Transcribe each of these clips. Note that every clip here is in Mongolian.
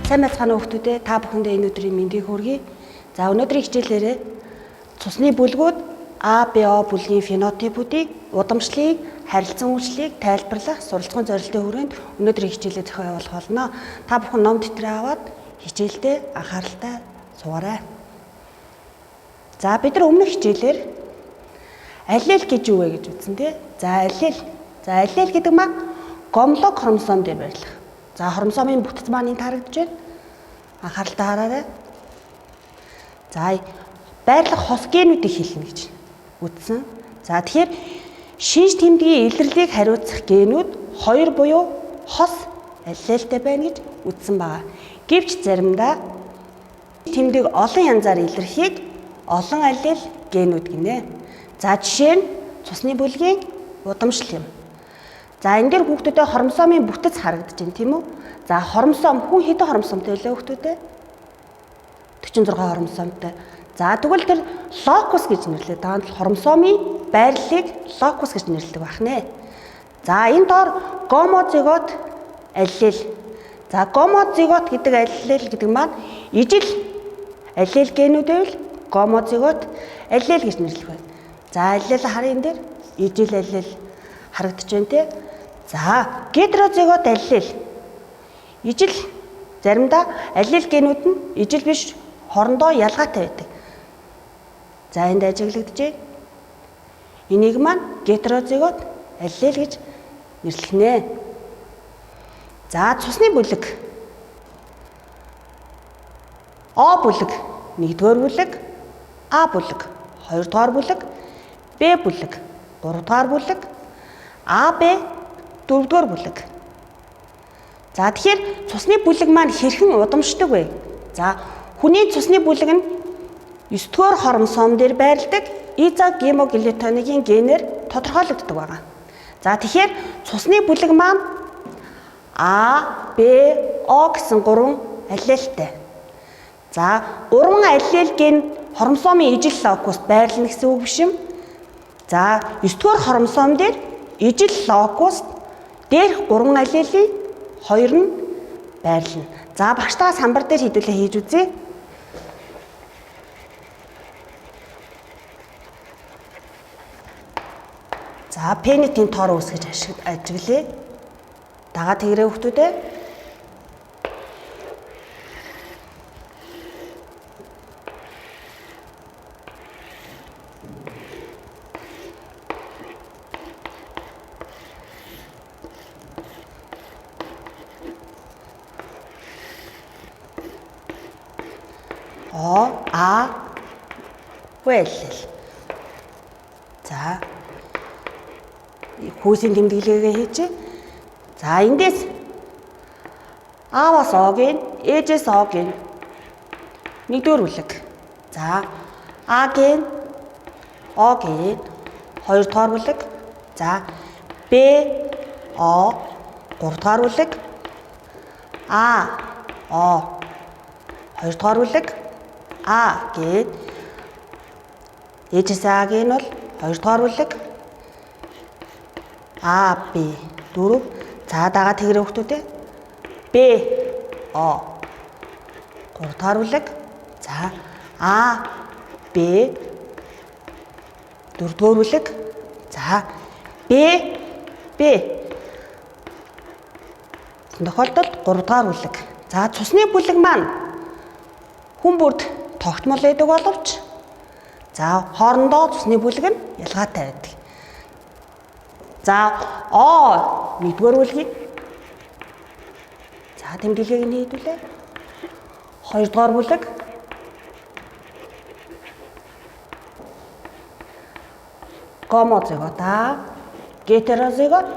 Сайн байцгаана уу хүмүүстээ, та бүхэндээ энэ өдрийн мэндийг хүргэе. За, өнөөдрийн хичээлээрээ цусны бүлгүүд А, Б, О бүлгийн фенотипүүдийг, удамшлыг, харилцан үйлчлэлийг тайлбарлах суралцахын зорилтын хүрээнд өнөөдрийн хичээлээ зохион явуулах болно. Та бүхэн ном дэвтрээ аваад хичээлдээ анхааралтай суугаарай. За, бид нар өмнөх хичээлээр аллел гэж юу вэ гэж үзсэн, тий? За, аллел. За, аллел гэдэг маань гомлог хромосом дээр байрлах. За, хромосомын бүтэц маань энд харагдаж байна. Анхааралтай хараарай. За, байрлах хос генүүдийг хэлнэ гэж үзсэн. За, тэгэхээр шинж тэмдгийн илэрлийг хариуцах генүүд хоёр буюу хос аллелтэй байна гэж үзсэн байгаа. Гэвч заримдаа тэмдэг олон янзаар илэрхийг олон аллел генүүд гинэ. За, жишээ нь цусны бүлгийн удамшил юм. За, энэ дээр хүүхдүүдэд хромосомын бүтэц харагдаж байна, тийм үү? За, хромосом, хүн хэдэн хромосомтой вэ хүүхдүүдээ? 46 хромосомтой. За, тэгвэл тэр локус гэж нэрлэдэг. Даанд хромосомын байрлалыг локус гэж нэрлэдэг байх нэ. За, энэ доор гомозигот аллел. За, гомозигот гэдэг аллел гэдэг маань ижил аллел генүүд байвал гомозигот аллел гэж нэрлэх байна. За, аллел харъя, энэ дээр ижил аллел харагдаж байна, те. За, гетерозигот аллел. Ижил, заримдаа аллел генүүд нь ижил биш, хорондоо ялгаатай байдаг. За, энд ажиглагдаж байна. Энийг маань гетерозигот аллел гэж нэрлэх нэ. За, цусны бүлэг. О бүлэг 1-р бүлэг, А бүлэг 2-р бүлэг, Б бүлэг 3-р бүлэг, А Б 4-р бүлэг. За, тэгэхээр цусны бүлэг маань хэрхэн удамшдаг вэ? За, хүний цусны бүлэг нь 9-р хромосом дээр байрладаг изогемоглютонигийн генээр тодорхойлогддог байгаа. За, тэгэхээр цусны бүлэг маань А, Б, О гэсэн гурван аллелтэй. За, гурван аллел ген хромосомын ижил локуст байрлана гэсэн үг биш юм. За, 9-р хромосом дээр ижил локуст дээрх гурван аллелийн хоёр нь байрлана. За, багштайгаа самбар дээр хэдүүлээ хийж үзье. За, пенитийн тор үүсгэж ажиглая. Дагаа тэгрээ хүүхдүүдээ. О, А, В аллел. За, хүйсийн тэмдэглэгээ хийчихье. За, эндээс А-аас О-гийн, Эж-ээс О-гийн 1-р бүлэг. За, А-гийн, О-гийн 2-р бүлэг. За, Б, О 3-р бүлэг. А, О 2-р бүлэг. А гээд Эж-ээс А-гийн бол 2-р бүлэг. А, Б 4. За, дагаа тэгрээ хүүхдүүдээ. Б, О 3-р бүлэг. За, А, Б 4-р бүлэг. За, Б, Б тохиолдолд 3-р бүлэг. За, цусны бүлэг маань хүн бүрд тогтмол байдаг боловч за хоорондоо цусны бүлэг нь ялгаатай байдаг. За, О 1-р бүлгийг, за, тэмдэглэгийг нь хийдүүлээ. 2-р бүлэг. Гомозигот А, гетерозигот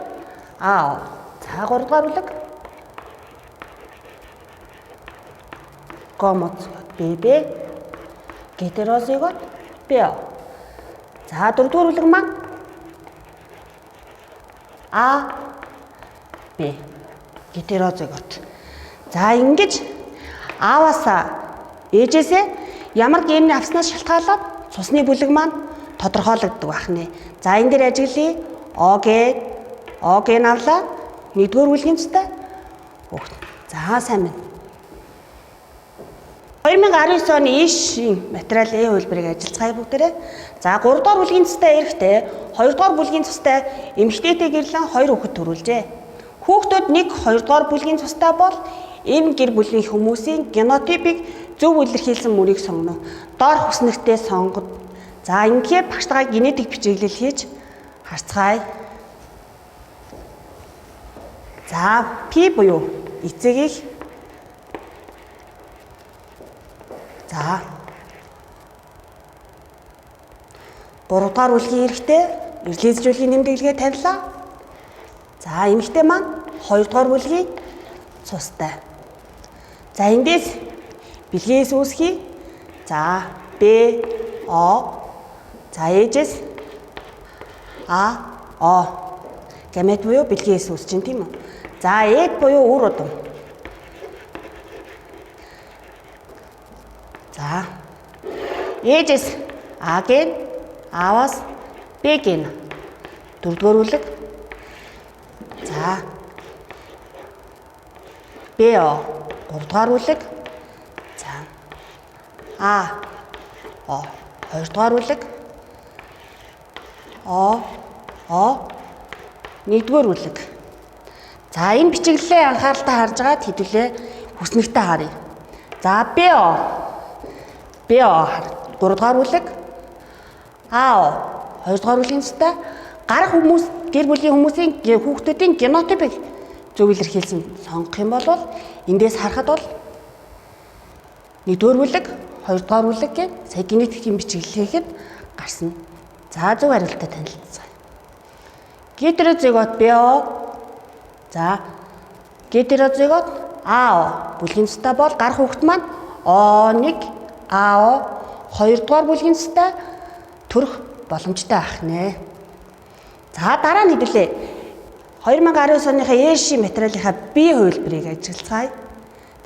А. За, 3-р бүлэг. Гомозигот ББ, гетерозигот Б. За, 4-р бүлэг маань А, Б гетерозигот. За, ингэж ааваасаа ээжээсээ ямар гений авснаас шалтгаалаад цусны бүлэг маань тодорхойлогддог байх нэ. За, энэ дээр ажиглая. О гэ О ген авлаа. 1-р бүлгийн цустай. За, сайн байна. 2019 оны ИШ-ийн материал Э хувилбарыг ажиллацгаая бүгдээрээ. За 3 дугаар бүлгийн цустай эрэгтэй, 2 дугаар бүлгийн цустай эмэгтэйтэй гэрлэн 2 хүүхэд төрүүлжээ. Хүүхдүүд 1 2 дугаар бүлгийн цустай бол эм гэр бүлийн хүмүүсийн генотипийг зөв илэрхийлсэн мөрийг сонгоно. Доор хүснэгтээ сонгод. За ингэхээр багштайгаа генетик бичиглэл хийж харцгаая. За P буюу эцэг их. За 3 дугаар бүлгийн эрэгтэй эрлийзжүүлгийн нэмдэглэгээ тавилаа. За эмэгтэй маань 2 дугаар бүлгийн цустай. За эндээс бэлгээс үүсгэе. За Б О. За ээжээс А О. Гамет буюу бэлгээс үүсэж чинь тийм үү? За эд буюу үр удам. За ээжээс А ген, ааваас Б ген. Дөрөвдүгээр бүлэг. За Б О. Гуравдугаар бүлэг. За А О. Хоёрдугаар бүлэг. О О. Нэгдүгээр бүлэг. За энэ бичиглэлээ анхааралтай харж байгаад хэдүүлээ хүснэгтээ харъя. За Б О. Б О 3 дугаар бүлэг. А О 2 дугаар бүлгийн цэцтэй гарах хүмүүс гэр бүлийн хүмүүсийн хүүхдүүдийн генотипийг зөв илэрхийлсэн сонгох юм бол эндээс харахад бол 1-р бүлэг, 2-р бүлэг гэх сая генетикийн бичиглэл хийхэд гарсан. За зөв хариултаа танилцгаая. Гетерозигот БО. За гетерозигот АО бүлгийн цэцтэй бол гарах хүүхэд маань О1 АО 2-р бүлгийн цэцтэй төрөх боломжтой байх нэ. За дараа нь хэдүүлээ 2019 оныхаа ЭШ материалынхаа Б хувилбарыг ажиллацгаая.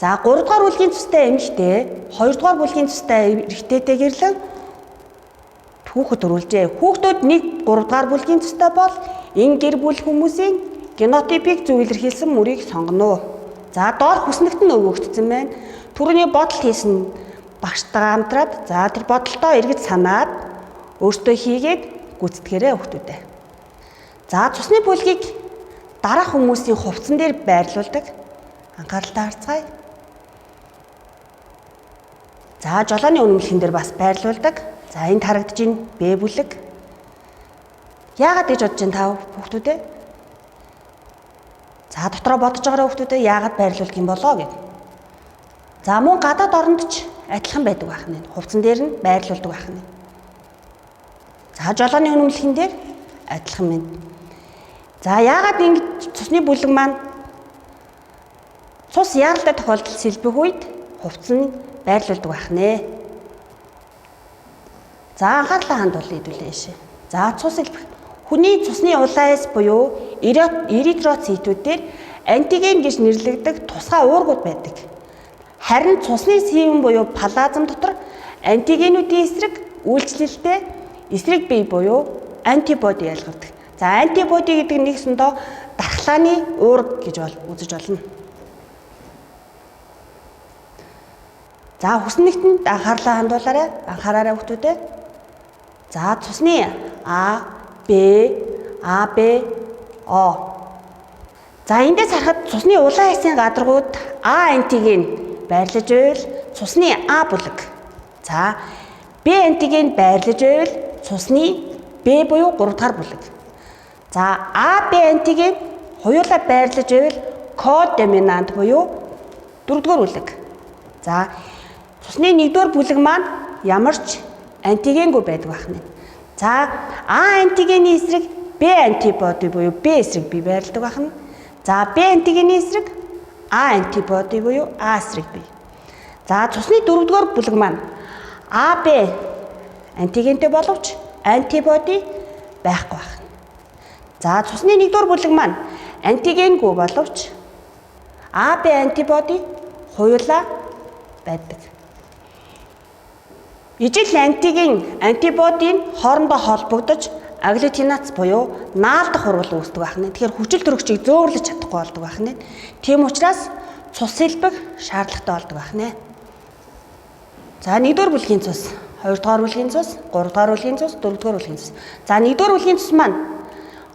За 3 дугаар бүлгийн цустай эмэгтэй, 2 дугаар бүлгийн цустай эрэгтэйтэй гэрлэн хүүхэд төрүүлжээ. Хүүхдүүд 1 3 дугаар бүлгийн цустай бол энэ гэр бүл хүмүүсийн генотипийг зөв илэрхийлсэн мөрийг сонгоно. За доор хүснэгт нь өгөгдсөн байна. Түрүүний бодолт хийсэн багштайгаа хамтраад за тэр бодолтоо эргэж санаад өөртөө хийгээд гүйцэтгээрэй хүүхдүүдээ. За цусны бүлгийг дараах хүмүүсийн хувцсан дээр байрлуулдаг. Анхааралтай харцгаая. За жолооны үнэмлэхэн дээр бас байрлуулдаг. За энд харагдаж байна Б бүлэг. Яагаад гэж бодож байна та хүүхдүүдээ? За дотроо бодож байгаа хүүхдүүдээ яагаад байрлуулдаг юм болоо гэв. За мөн гадаад оронд ч адилхан байдаг байх нь. Хувцсан дээр нь байрлуулдаг байх нь. За жолооны үнэмлэхэн дээр адилхан байна. За яагаад ингэж цусны бүлэг маань цус яаралтай тохиолдолд сэлбэх үед хувцас нь байрлуулдаг байх нэ. За анхаарлаа хандуулъя хэдүүлээ шээ. За цус сэлбэх. Хүний цусны улаан эс буюу эритроцитүүд дээр антиген гэж нэрлэгдэх тусгай уургууд байдаг. Харин цусны сэвэн буюу плазм дотор антигенүүдийн эсрэг үйлчлэлтэй эсрэг бие буюу антибоди ялгардаг. За антибоди гэдэг нь нэгсэндээ дархлааны уурга гэж үзэж болно. За хүснэгтэнд анхаарлаа хандуулаарай. Анхаараарай хүүхдүүдээ. За цусны А, Б, А, Б, О. За эндээс харахад цусны улаан эсийн гадаргууд А антиген байрлаж байвал цусны А бүлэг. За Б антиген байрлаж байвал цусны Б буюу 3 дахь бүлэг. За А Б антиген хоёулаа байрлаж байвал кодоминант буюу 4 дугаар бүлэг. За цусны 1-р бүлэг маань ямар ч антигенгүй байдаг байх нь. За А антигений эсрэг Б антибоди буюу Б эсрэг бие байрладаг байх нь. За Б антигений эсрэг А антибоди буюу А эсрэг бие. За цусны 4-р бүлэг маань А Б антигентэй боловч антибоди байхгүй байх нь. За цусны 1-р бүлэг маань антигенгүй боловч А Б антибоди хоёулаа байдаг. Ижил антиген антибодийн хоорондоо холбогдож агглютинац буюу наалдах урвал үүсдэг байх нь. Тэгэхээр хүчил төрөгчийг зөөвөрлөж чадахгүй болдог байх нь. Тийм учраас цус сэлбэг шаардлагатай болдог байх нь. За, 1-р бүлгийн цус, 2-р бүлгийн цус, 3-р бүлгийн цус, 4-р бүлгийн цус. За, 1-р бүлгийн цус маань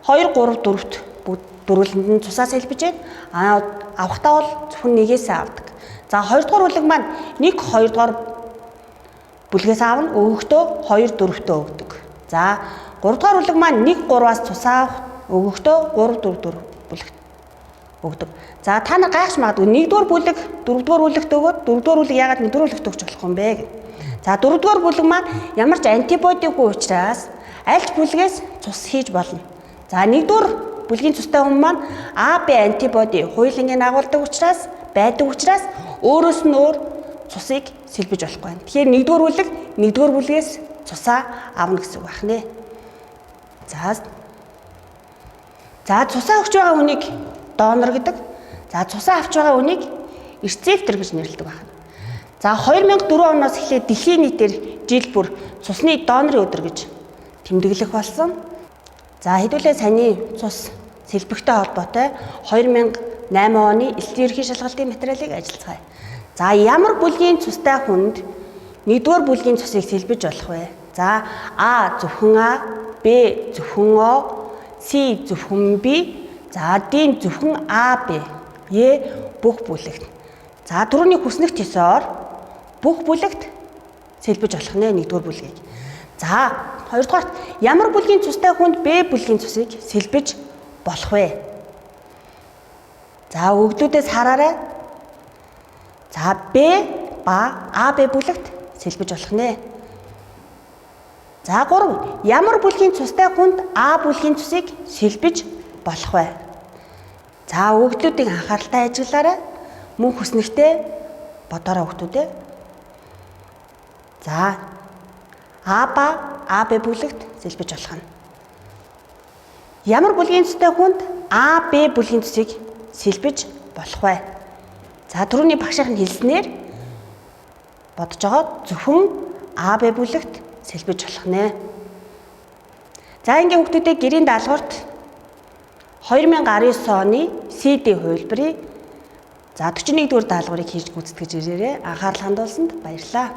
2 3 4-т бүгд дөрвөлөнд нь цусаа сэлбэж байна. А авахтаа бол зөвхөн нэгээс авдаг. За, 2-р бүлэг маань 1 2-р бүлгээс аавна, өгөхдөө 2 4-төө өгдөг. За, 3-р бүлэг маань 1 3-аас цусаа авах, өгөхдөө 3 4 4 бүлэгт өгдөг. За, та нар гайхаж магадгүй 1-р бүлэг 4-р бүлэгт өгөөд 4-р бүлэг яагаад 1-р бүлэгт өгч болох юм бэ гэх. За, 4-р бүлэг маань ямар ч антибодигүй учраас аль ч бүлгээс цус хийж болно. За, 1-р бүлгийн цустай хүн маань А Б антибоди хуйлангийн агуулдаг учраас байдаг учраас өөрөөс нь өөр цусыг сэлбэж болохгүй байна. Тэгэхээр 1-р бүлэг 1-р бүлгээс цусаа авна гэсэн үг байна. За, цусаа өгч байгаа хүнийг донор гэдэг. За, цусаа авч байгаа хүнийг рецептор гэж нэрлэдэг байна. За, 2004 оноос эхлээд дэлхийн нийтээр жил бүр цусны донорын өдөр гэж тэмдэглэх болсон. За, хэдүүлээ саяны цус сэлбэхтэй холбоотой 2008 оны элслийн ерөнхий шалгалтын материалыг ажиллацгаая. За, ямар бүлгийн цустай хүнд 1-р бүлгийн цусыг сэлбэж болох вэ? За, А зөвхөн А, Б зөвхөн О, С зөвхөн Б, за Д зөвхөн А Б, Е бүх бүлэгт. За, түрүүний хүснэгт ёсоор бүх бүлэгт сэлбэж болох нэ 1-р бүлгийг. За, хоёрдугаарт ямар бүлгийн цустай хүнд Б бүлгийн цусыг сэлбэж болох вэ? За, өгдлүүдээс хараарай. За, Б ба А Б бүлэгт сэлбэж болох нэ. За, 3. Ямар бүлгийн цустай хүнд А бүлгийн цусыг сэлбэж болох вэ? За, өгдлүүдийг анхааралтай ажиглаарай. Мөн хүснэгтээ бодоорой хүүхдүүдээ. За, А ба А Б бүлэгт сэлбэж болох нь. Ямар бүлгийн цустай хүнд А Б бүлгийн цусыг сэлбэж болох вэ? За, түрүүний багшийн хэлснээр бодож байгаа зөвхөн А Б бүлэгт сэлбэж болох нэ. За, ингийн хүүхдүүдээ гэрийн даалгаварт 2019 оны CD хувилбарыг за 41 дугаар даалгаврыг хийж гүйцэтгэж ирээрэй. Анхаарал хандуулсанд баярлалаа.